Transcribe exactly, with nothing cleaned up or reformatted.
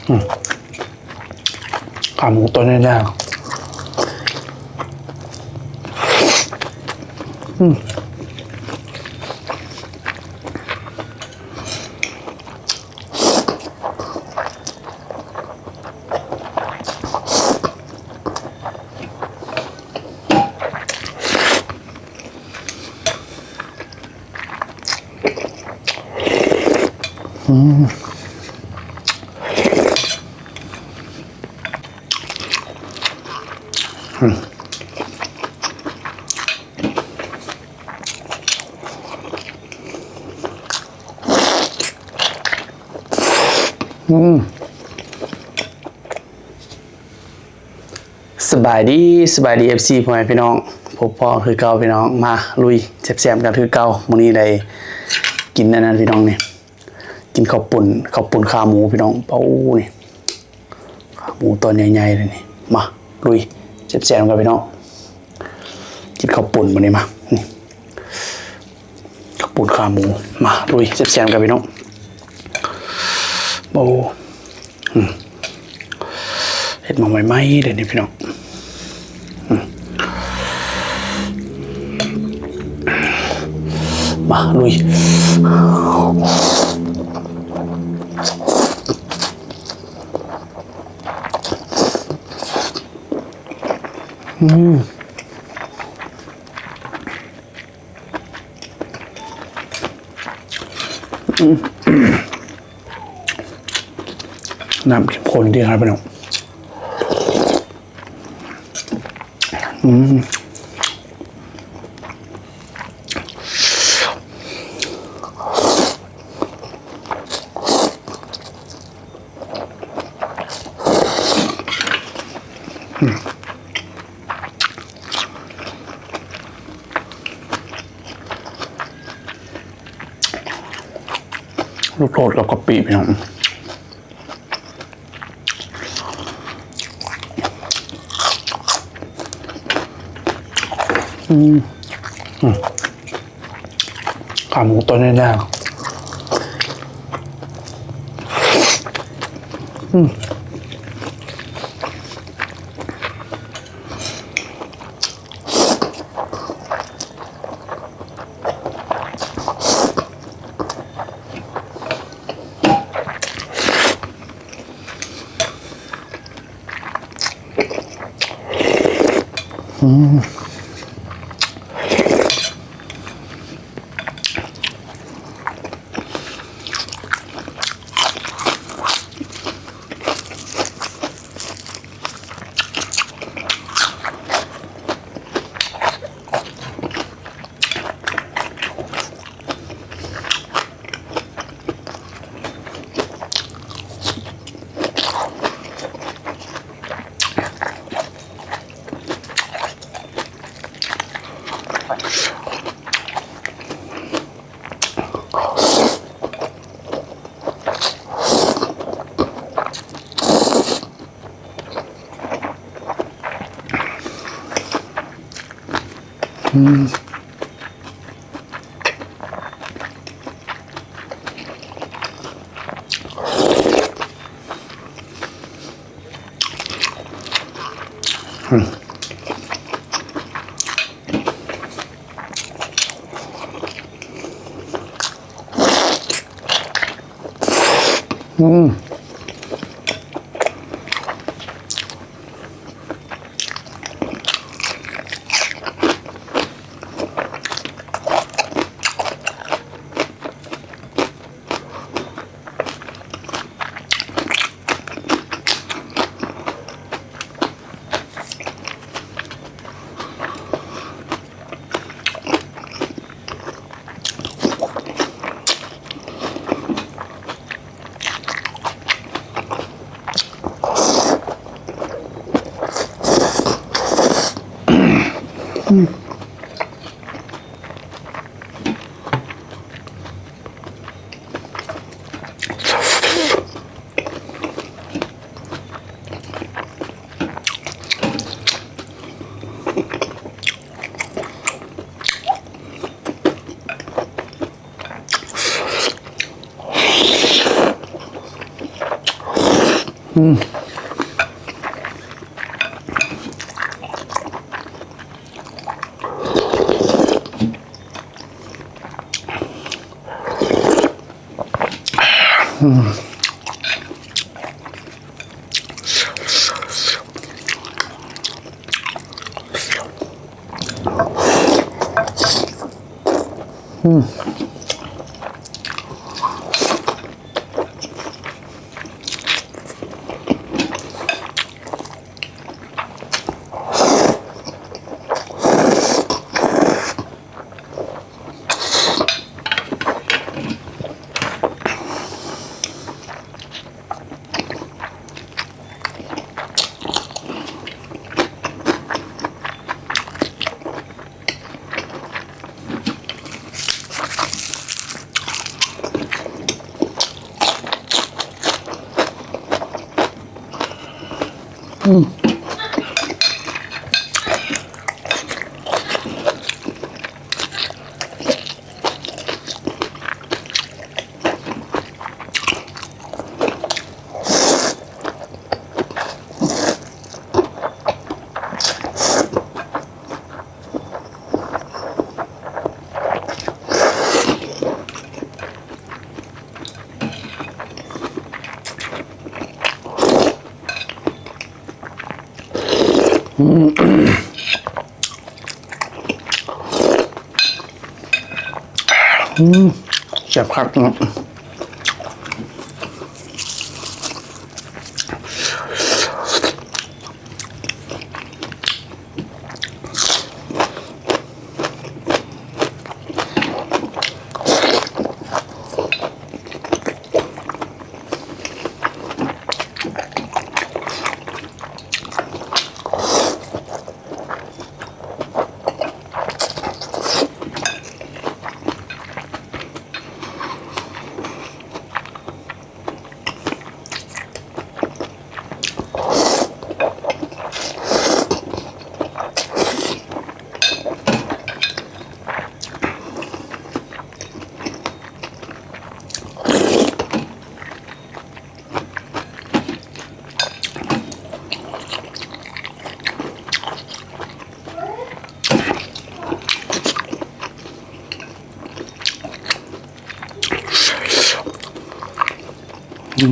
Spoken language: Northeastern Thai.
อืม ขาหมูตัวนี้นะ อืม อืม อืม อืม สบายดี สบายดี เอฟซี พ่อแม่พี่น้อง พบพ้อคือเก่าพี่น้อง มาลุยแซ่บๆกันคือเก่า มื้อนี้ได้กินอันนั้นพี่น้องนี่ กินข้าวปุ้น ข้าวปุ้นขาหมูพี่น้อง โอ้ นี่ ขาหมูตัวใหญ่ๆเลยนี่ มาลุยแซ่บๆกันพี่น้อง กินข้าวปุ้นมื้อนี้มา นี่ ข้าวปุ้นขาหมู มาลุยแซ่บๆกันพี่น้อง โอ้ อืม เฮ็ดมาใหม่ๆเลยนี่พี่น้อง อืม มาลุย อืม น้ำเข้มข้นดีครับพี่น้อง อืม ลูกโดดกับกะปิพี่น้อง อืม อืม ขาหมูตัวนี้นะ อืม อืม อืม อืม อืม อื อืม อืม แซ่บคักเนาะ อื